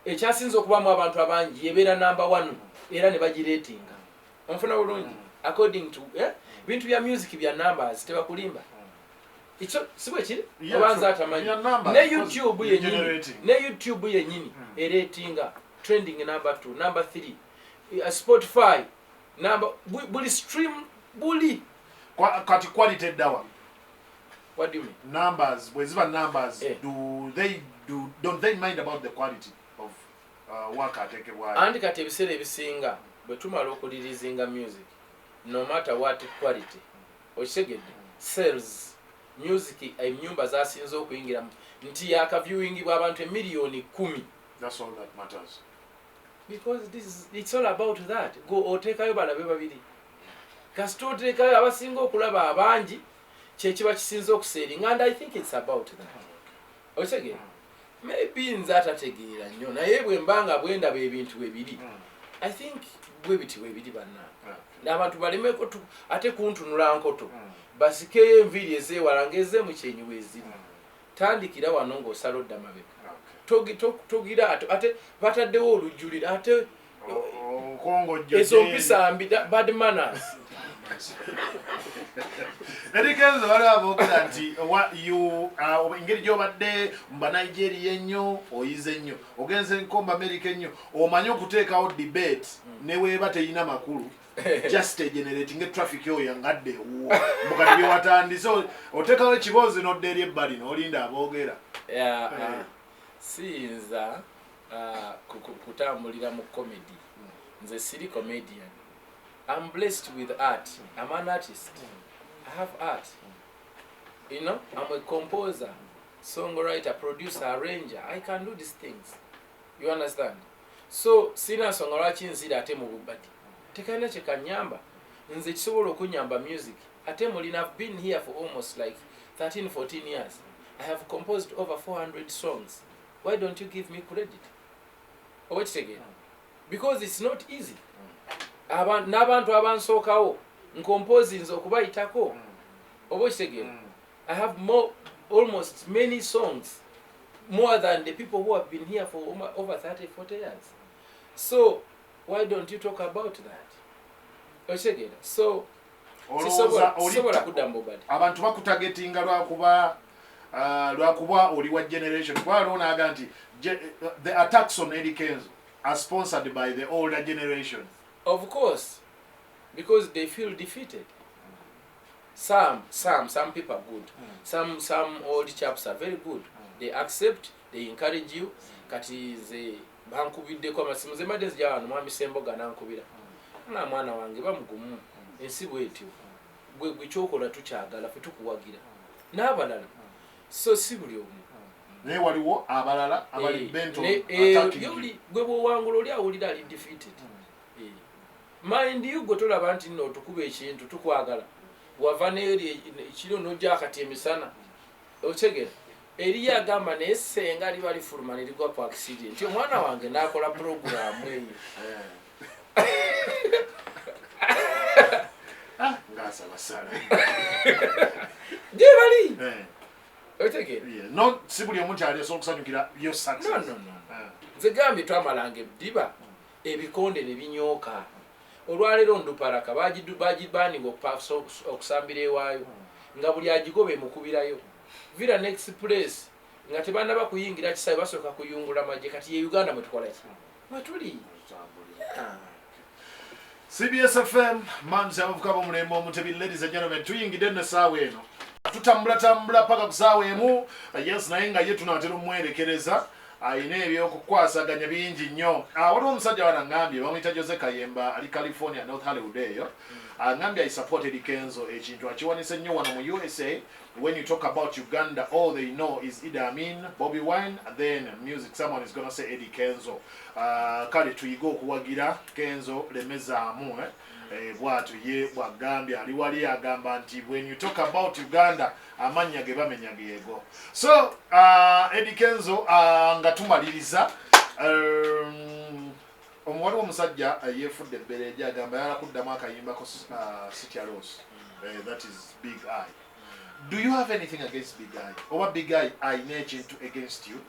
ekyasinza okubamu abantu abangi yebeera number one, era ne bagireetinga. Onfuna bulungi, according to bintu bya music bya numbers, tebakulimba. Si bwe kiri? Yeah, Obanza true. atamanyi. Bya numbers, Ne because YouTube you're yenyini, generating. ne YouTube yenyini ereetinga trending number 2, number 3, Spotify number buli stream buli. Kati quality eddawa? What do you mean? Numbers bwe ziba numbers, Eh. do they do don't they mind about the quality of work ateekebwayo? Anti kati ebiseera ebisinga bwe tumala okureleasinga music, no matter what quality, okitegedde, sales music enyumba zasinze okuyingiramu nti yakaviewingibwa abantu emiliyoni 10. That's all that matters. Because this is, it's all about that. Go oteekayo balabe babiri, kasita oteekayo abasinga okulaba abangi, kyekiba kisinze okusellinga, and I think it's about that. Okitegeera? Maybe nze atategeera nnyo, naye bwe mba nga bwendaba ebintu bwe biri, I think bwe biti bwe biri, bannange. Abantu balemeko ate kuntunula nkoto, basikeyo enviiri ezeewala ng'ezeemu kyenyi weeziri. Tandikira wano ng'osala odda mabega. Togira ate bataddewo olujjuliro ate. Okongojjo. Ezo mpisa mbi, bad manners. Eddy Kenzo, waliwo aboogera nti engeri gy'obadde mu Banigeria ennyo, oyize ennyo, ogenze nkomba America ennyo, omanyi okuteekawo debate neweeba teyina makulu, just egenerating traffic oyo ngadde ewuwo. Mukati byewatandise oteekawo ekiboozi n'odda eri ebbali n'olinda aboogera. Yeah, Eh. siyinza kutambulira mu comedy. Nze siri comedian. I'm blessed with art. I'm an artist. I have art. I'm a composer, songwriter, producer, arranger. I can do these things, you understand? So sina nsonga lwaki nzira ate mu bubadi. Tekalina kyekanyamba. Nze kisobola okunyamba music. Ate mulina, I've been here for almost like 13 14 years. I have composed over 400 songs. Why don't you give me credit? Oba kitegeera? Because it's not easy. N'abantu abansookawo nkompozinze okubayitako. Oba okitegeera? I have more, almost many songs more than the people who have been here for over 30 40 years. So why don't you talk about that? Okitegeera? So Olowooza sisobola kudda mu bubadi. Abantu bakutargetinga lwakuba oli wa generation, kuba waliwo naaga nti the attacks on Eddie Kenzo are sponsored by the older generation. Of course, because they feel defeated. Some people are good. Some old chaps are very good. They accept, they encourage you. Kati nze bankubiddeko amasimu, nze mbadde nzija wano, mwami Semboga nankubira, na mwana wange bamugumu, ensi bwetyo, gwe kyokola tukyagala, fe tukuwagira n'abalala. So si buli omu. Naye waliwo abalala abali bent on attacking you. Gwe bwowangula oli awulira ali defeated. Mind you, gwe tolaba nti nno otukuba ekintu tukwagala, wava neeri ekiro nojja akati emisana, otegera eriyo agamba naye senga liba lifuluma nerigwa ku accident, omwana wange nakola puroguramu eyo. Ah, ng'asaba sala. Gye bali. Otegera? Yeah. No, si buli omu nti ali osobola okusanyukira your success. No, no, no. Nze gambye twamalanga eddiba ebikonde ne binyooka. Olwaleero Onduparaka bagibaninga okusambira ewaayo, nga buli agigoba emukubirayo. Villa next place nga tebannaba kuyingira kisaawe, basooka kuyungula magye. Kati ye Uganda mwetukola ki mwetuli. CBS FM, Mams abavuka b'omulembe Omutebi. Ladies and gentlemen, tuyingidde nno essaawa eno, tutambulatambula paka ku saawa 1. Yes, naye nga ye tunaatera omwerekereza, ayina ebyokukwasaganya bingi nnyo. Waliwo omusajja wano aŋŋambye, bamuyita Jose Kayemba, ali California, North Hollywood eyo. Aŋŋambye, "I support Eddie Kenzo, ekintu akiwanise nnyo wano mu USA. When you talk about Uganda, all they know is Idi Amin, Bobby Wine, then music, someone is gonna say Eddie Kenzo." Kale tuyige okuwagira Kenzo, lemezaamu, eh? Bwatyo ye bwagambye, ali wali agamba nti when you talk about Uganda, amannya ge bamenya geego. So Eddie Kenzo, nga tumaliriza, waliwo omusajja yeefudde ebbereeje, agamba yala kuddamu akayimbako Sitya Loss. That is Big Eye. Do you have anything against Big Eye, oba Big Eye ayina ekintu against you?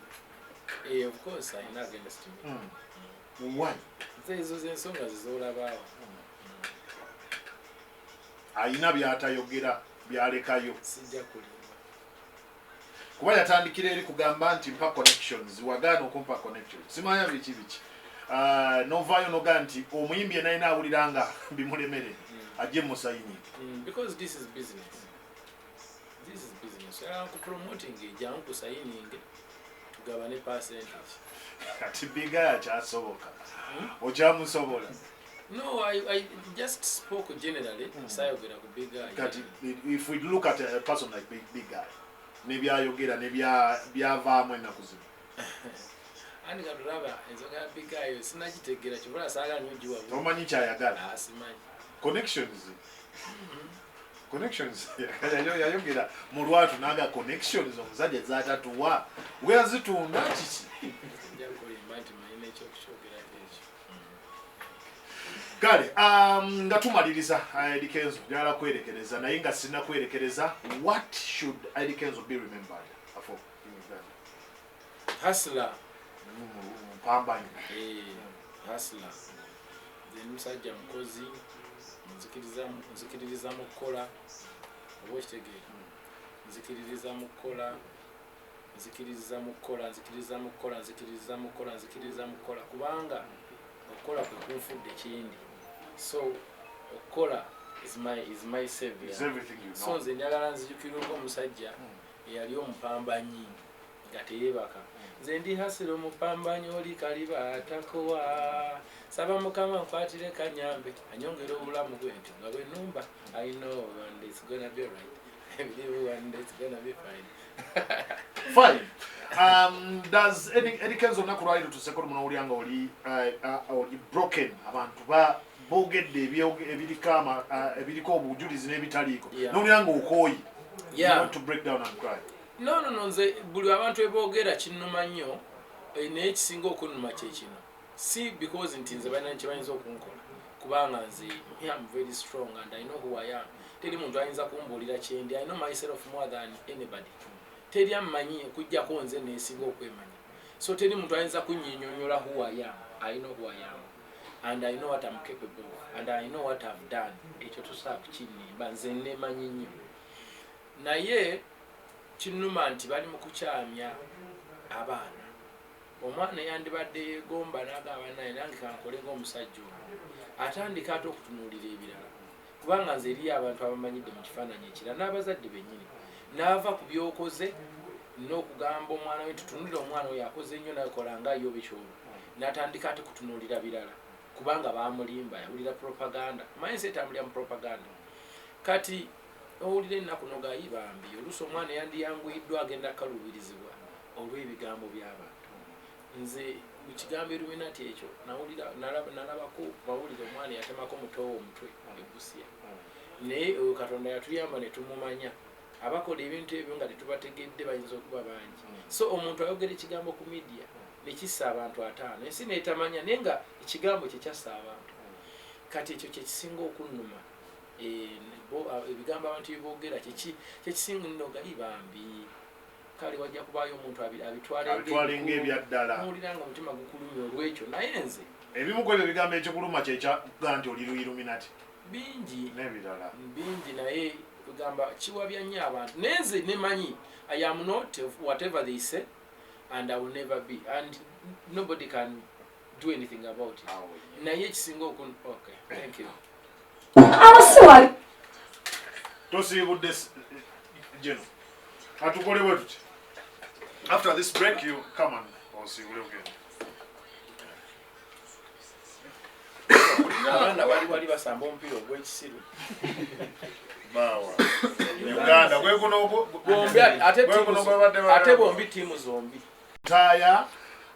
Of course ayina against me. Why? Nze ezo zensonga zizolabaawo. Ayina byatayogera, byalekayo. Sijja kulimba. Kuba yatandikira eri kugamba nti mpa connections, wagaana okumpa connections, simanya biki biki. Novaayo nogaa nti omuyimbi yenalina awulira nga bimulemere ajje musayininga. Because this is business. This is business. Ku promoting, jangu kusayininge, tugabane percentage. Kati Big Eye akyasoboka? Okyamusobola? No, I just spoke generally. Sayogera ku Big Eye. Kati if we look at a person like Big Eye nebyayogera nebyavaamu ennaku zino. Andi katulaba ensonga ya Big Eye sinagitegeera, kibula saagala nnyo giwa. Tomanyi kyayagala? Ah, simanyi. Connections, connections. Yayogera mu lwatu naga connections omusajja zatatuwa weyazitunda kiki. Sijja kulimba nti manyina ekyokukyogera ekyo. Kale nga tumaliriza, Eddie Kenzo, njagala kwerekereza, naye nga sina kwerekereza, what should Eddie Kenzo be remembered for in Uganda? Hustler. Mpambanyi. Hustler. Nze ndi musajja mukozi, nzikiririza mu kukola, oba okitegeera? Nzikiririza mu kukola, nzikiririza mu kukola, nzikiririza mu kukola, nzikiririza mu kukola, nzikiririza mu kukola, kubanga okukola kwe kunfudde kindi. So okukola is my savior. Is everything you So know. nze njagala nzijukirwe ng'omusajja eyali omupambanyi nga teyeebaka. Nze ndi hustler omupambanyi, oli kaliba atakowa. Saba Mukama nkwatire kanyambe anyongere obulamu bwe ntyo nga bwe numba. I know one day it's gonna be alright. I believe one day it's gonna be fine. Fine. Does Eddie Kenzo, olunaku lwaliro tuseko lumu nowulira nga oli broken, abantu Boogedde ebiriko obujulizi n'ebitaliiko, nowulira nga okooyi, you want to break down and cry. No, nze buli abantu eboogera kinnuma nnyo, naye ekisinga okunnuma kyekino, si because nti nze balina kye bayinza okunkola, kubanga nze am very strong and I know who I am. Teri muntu ayinza kumbuulira kyendi. I know myself more than anybody. Teri ammanyi okugjako nze neesinga okwemanya, so teri muntu ayinza kunyinyonyola who I am. I know who I am and I know what I'm capable of and I know what I've done. Ekyo tosobola kukinnimba, nze nemanyi nnyo. Naye kinnuma nti bali mu kukyamya abaana. Omwana yandibadde yeegomba n'agamba, naye nange kankole ng'omusajja ono, atandika ate okutunuulira ebirala, kubanga nze eriyo abantu abamanyidde mu kifaananyi ekirala n'abazadde bennyini, n'ava ku byokoze n'okugamba omwana we nti tunulira omwana oyo akoze nnyo, nakola nga yo bikyolo, n'atandika ate kutunuulira birala, kubanga bamulimba, yawulira propaganda. Manyi nsi etambulira mu propaganda. Kati owulira ennaku nogayi bambi, oluusi omwana yandiyanguyiddwa agenda kaluubirizibwa olw'ebigambo by'abantu. Nze mu kigambo Illuminati ekyo nawulira, nalabako mawulire, omwana yatemako mutowo omutwe ebusia, naye oyo Katonda yatuyamba ne tumumanya. Abakola ebintu ebyo nga tetubategedde bayinza okuba bangi. So omuntu ayogera ekigambo ku media nekissa abantu ataano, ensi netamanya, naye nga ekigambo kye kyassa abantu. Kati ekyo kyekisinga okunnuma. Ebigambo abantu byeboogera kyekisinga nnogayi bambi. Kale wajja kubaayo omuntu abitwale abitwale ng'ebyaddala. Nowulira nga omutima gukulumya olwekyo, naye nze Ebimu ku ebyo ebigambo ekikuluma kyekyaga nti oli Illuminati bingi n'ebirala. Bingi, naye kugamba kiwabya nnyo abantu. Naye nze nemanyi I am not whatever they say and I will never be, and nobody can do anything about it. Awo. Naye ekisinga okun, okay, thank you. Awo si wali. Tosiibudde gino atukole bwe tuti. After this break you come on, osiibule ogende. Abaana bali wali basamba omupiira ogw'ekisiru. Baawa Uganda gwekuno. Bombi ate Gwekuno gwebadde ate bombi ttiimu zombi. Taya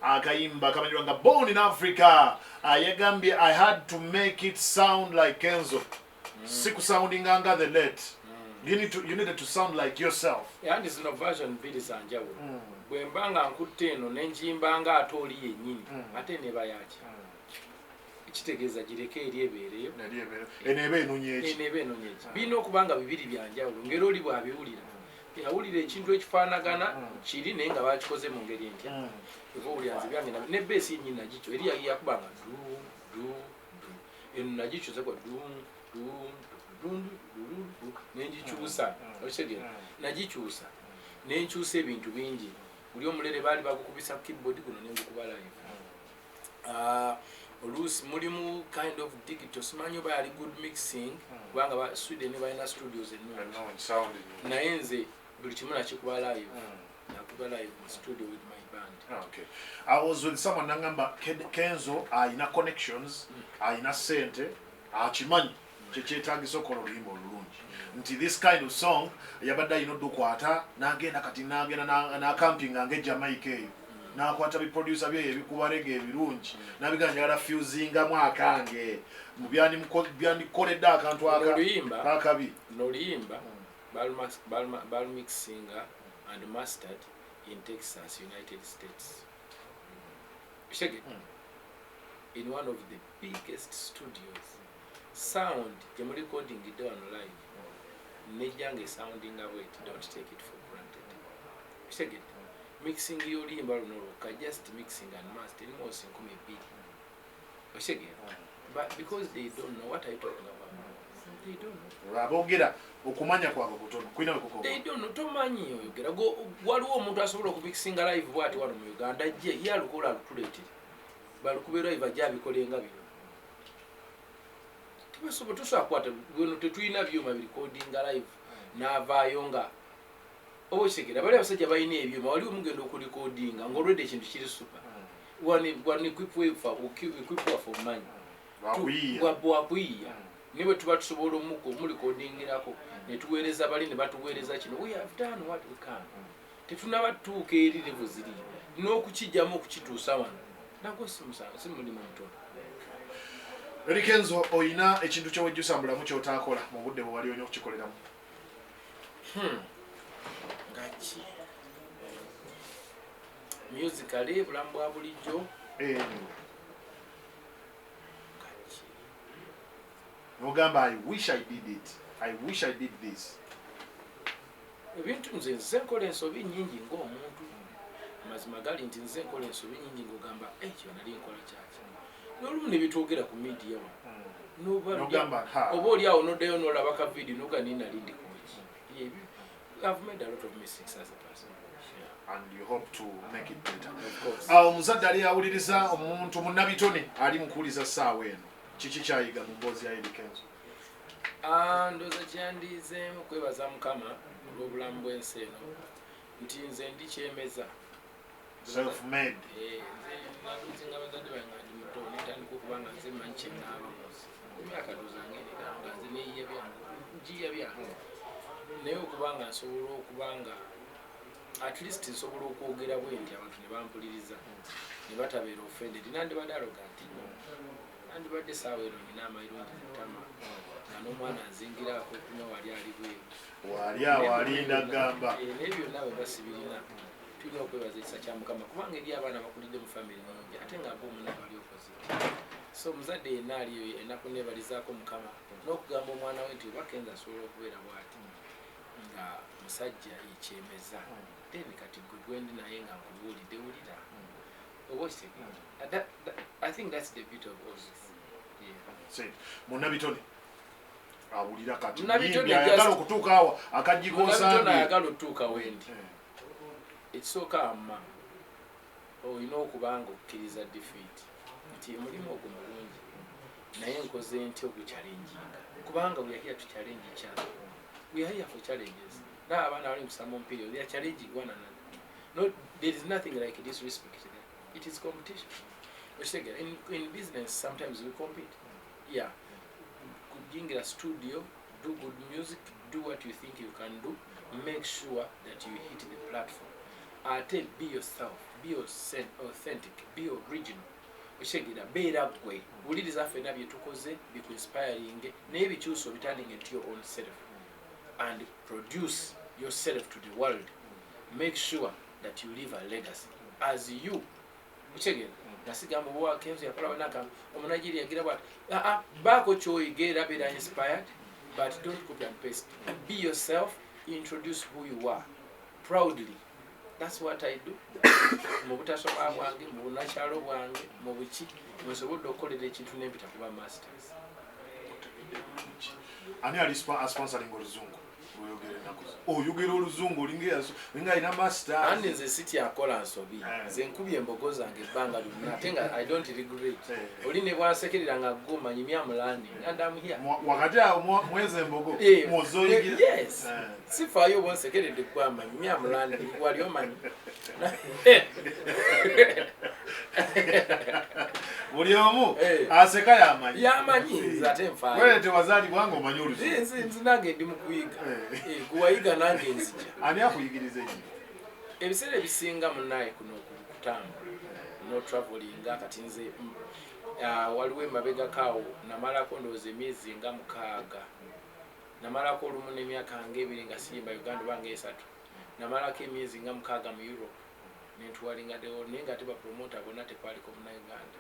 akayimba kamanyirwa nga Born in Africa. Yagambye, "I had to make it sound like Kenzo." Si kusoundinga nga the late. You needed to sound like yourself. Andi zino version bbiri za njawulo. Bwe mba nga nkutte eno ne njimba nga ate oli yennyini, ate neba yaki kitegeeza gireke eri ebeereyo. Neri eno eba enonya eki? Eno eba enonya eki? Birina okuba nga bibiri byanjawulo, ngeri oli bw'abiwulira yawulira ekintu ekifaanagana kiri, naye nga bakikoze mu ngeri entya. Eva owulira nze byange ne bass yennyini nagikyo eri yakubanga du du du, eno nagikyusa kwa du du du du du du, nengikyusa. Okitegeera? Nagikyusa nenkyusa ebintu bingi. Buli omulere baali bagukubisa keyboard, guno nengukuba live. Oluusi mulimu kind of digital, simanyi oba yali good mixing, kubanga ba Sweden balina studios ennungi. Ennungi, sound ennungi. Naye nze buli kimu nakikuba live, nakuba live mu studio with my band. Okay. I was with someone nangamba Kenzo ayina connections, ayina sente, akimanyi kyekyetagisa okukola oluyimba olulungi, nti this kind of song yabadde ayina oddukwata n'agenda kati n'agenda n'akampinga nga Jamaica eyo, n'akwata biproducer byeyo ebikuba reggae ebirungi, n'abigamba njagala fusingamu akange mu byandikoledde akantu Oluyimba. akabi. Noluyimba balumixinga and mastered in Texas, United States. Shege. In one of the biggest studios. Sound gyemurecordingidde wano live nejja nga esoundinga bweti, don't take it for granted. Shege. Mixing y'oluyimba luno lwokka, just mixing and master, almost 2000. Oshege. But because they don't know what are you talking about, they don't know. Aboogera okumanya kwabwe kutono kulina we kukoma. They don't know, tomanyi oyogera. Waliwo omuntu asobola okumikisinga live bwati wano mu Uganda, ajje ye alukola alutuleetere, balukube live, ajje abikolenga bino. Tebasobola, tosobola kukwata weno, tetulina byuma birecordinga live n'avaayo nga oba okitegeera. Bali abasajja balina ebyuma, waliwo mugenda okurecordinga ng'olwedde ekintu kiri super wano, equip waffe omumanyi. Lwakuyiiya. Bwakuyiiya, ne bwe tuba tusobola omurecordingirako ne tuweereza bali ne batuweereza kino. We have done what we can. Tetunaba tutuuka eri level ziri n'okukijjamu okukituusa wano nagwo si musango, si mulimu mutono. Eddy Kenzo, oyina ekintu kyewejjusa mu bulamu kyotaakola mu budde bwe wali olina okukikoleramu? Ngaki? Musically, bulamu bwa bulijjo? Ngaki? Nogamba, "I wish I did it, I wish I did this." Ebintu, nze nkola ensobi nyingi ng'omuntu. Amazima gali nti nze nkola ensobi nyingi, ng'ogamba, "Eh, kyo nali nkola kyaki?" N'olumu ne bitwogera ku media wano. Nogamba, "Ha." Oba oli awo noddayo n'olaba ka video noga, "Ni nali ndikoki?" I've made a lot of mistakes as a person. Yeah. And you hope to make it better. Of course. Awo omuzadde ali awuliriza, omuntu munnabitone ali mukuwuliza ssaawa eno, kiki kyayiga mu mboozi ya Eddy Kenzo? Ah, ndowooza kyandiizeemu kwebaza Mukama olw'obulamu bw'ensi eno, nti nze ndi kyemeza. Self made. Eh, nze naluzinga bazadde bange nga ndi muto, netandika okuba nga nze manyi kyenaaba muzi ku myaka ndowooza ngerera nga nze neyiya byange, njiya byange, naye okuba nga nsobola okuba nga at least nsobola okwogera bwe nti abantu ne bampuliriza ne batabeera offended, nandibadde arrogant nnyo, nandibadde saawa eno nyina amayirungi mutama nga n'omwana nzingiraako okunywa wali ali bweru. Waali awo alinda gamba. Eh, naye byonna bwe basibirina, tulina okwebaza ekisa kya Mukama, kubanga eri abaana bakulidde mu family nungi, ate nga aba omunaku ali opposite. So omuzadde yenna aliyo enaku nebalizaako Mukama n'okugamba omwana we nti oba Kenzo asobola okubeera bw'ati nga musajja yekyemeza, then kati gwe gwendi naye nga nkubuulidde, wulira oba okitegeera. I think that's the beauty of all this. Yeah. Munnabitone awulira kati, Munnabitone muyimbi ayagala okutuuka awo akajjiko Munnabitone nsambye. ayagala otuuka wendi, ekisooka amma olina okuba nga okkiriza defeat, nti omulimu ogwo mulungi naye nkoze ntya oguchallenginga? Kubanga we are here to challenge each other, we are here for challenges. Naa abaana bali mukusamba omupiira, they are challenging one another. No, there is nothing like disrespect there, it is competition. Okitegeera? In business sometimes we compete, yeah. Kujingira studio, do good music, do what you think you can do, make sure that you hit the platform, ate be yourself, be authentic, be original. Okitegeera? Beera gwe, wuliriza ffenna bye tukoze bikuinspiring, naye bikyusa obiturning into your own self and produce yourself to the world. Make sure that you leave a legacy as you. Okitegeera? Nga sigamba oba Kenzo yakola banaka omunigeria yagira bwati. Aa, baako kyoyiga era beera inspired, but don't copy and paste. Be yourself, introduce who you are proudly. That's what I do. Mu butasoma bwange, mu bunakyalo bwange, mu buki, mwesobodde okukolera ekintu nempita kuba masters. Ani ali asponsoring oluzungu lweyogera ennaku zino? Oyogera oluzungu olinga alina master. Andi nze sityakola nsobi. Eh. Nze nkubye embogo zange ebbanga lyonna, ate nga I don't regret. Eh. Oli ne bwansekerera nga gomanyi me, am learning and I'm here. Wakati awo mweze embogo Eh, mwozoyigira. yes. Sifaayo oba onsekeredde, gwamanyi me, am learning, wali omanyi. Buli omu Eh. aseka yamanyi. Yamanyi, nze ate nfaayo. Wele tewazaalibwa nga omanyi oluzungu. Nze nange ndi mu kuyiga. Eh. Eh, guwayiga nange nzija. Ani akuyigiriza ennyo? Ebiseera ebisinga munaye kuno kutambula no travelinga. Kati nze waliwo emabegako awo namalako ndowooza emyezi nga 6, namalako olumu n'emyaka nga 2 nga siyimba Uganda, oba nga 3. Namalako emyezi nga 6 mu Europe nentouringa the whole, naye nga ate bapromota bonna tekwaliko munauganda.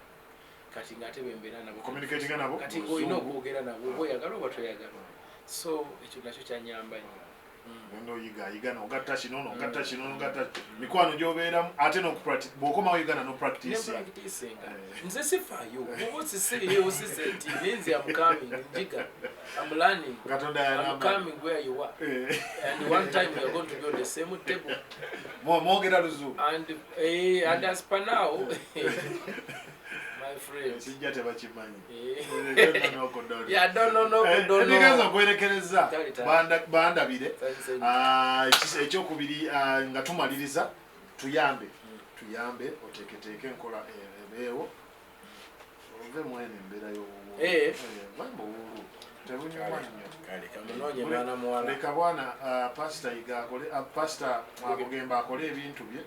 Kati ngaate bembeera nabo, Communicatinga nabo kati mu ng'olina Luzungu. okwogera nabo oba oyagala oba toyagala. So ekyo nakyo kyanyamba nnyo. Ogenda oyiga yiga nogatta kino nogatta kino nogatta mikwano gyobeeramu, ate bw'okomawo Uganda no practice. Nepracticinga. Eh. Nze sifaayo oba osise osise nti nenze am coming, njiga, am learning. Katonda I'm yanamba. coming where you are. Eh. And one time we are going to be on the same table. Mwogera luzungu. And as per now, my friend. Kijja tebakimanyi. Yeah, don't know, no, don't Ebigenza know. okwerekereza. Tali, tali. Bandabire. Thanks, eh. Ah, ekyokubiri, nga tumaliriza, tuyambe tuyambe oteeketeeke enkola ebeewo ove mwene embeera y'obuwuulu. Eh. Va mu buwuulu, tebunyuma nnyo. Kale kamunoonye mwana muwala. Leka bwana, pasita Yiga akole, pasita Bugembe akole ebintu bye,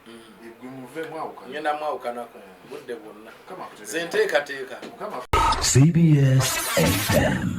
gwe muve mwawukana. Ngenda mwawukanako budde bwonna. Mukama akutereke. Nze nteekateeka. Mukama. CBS FM.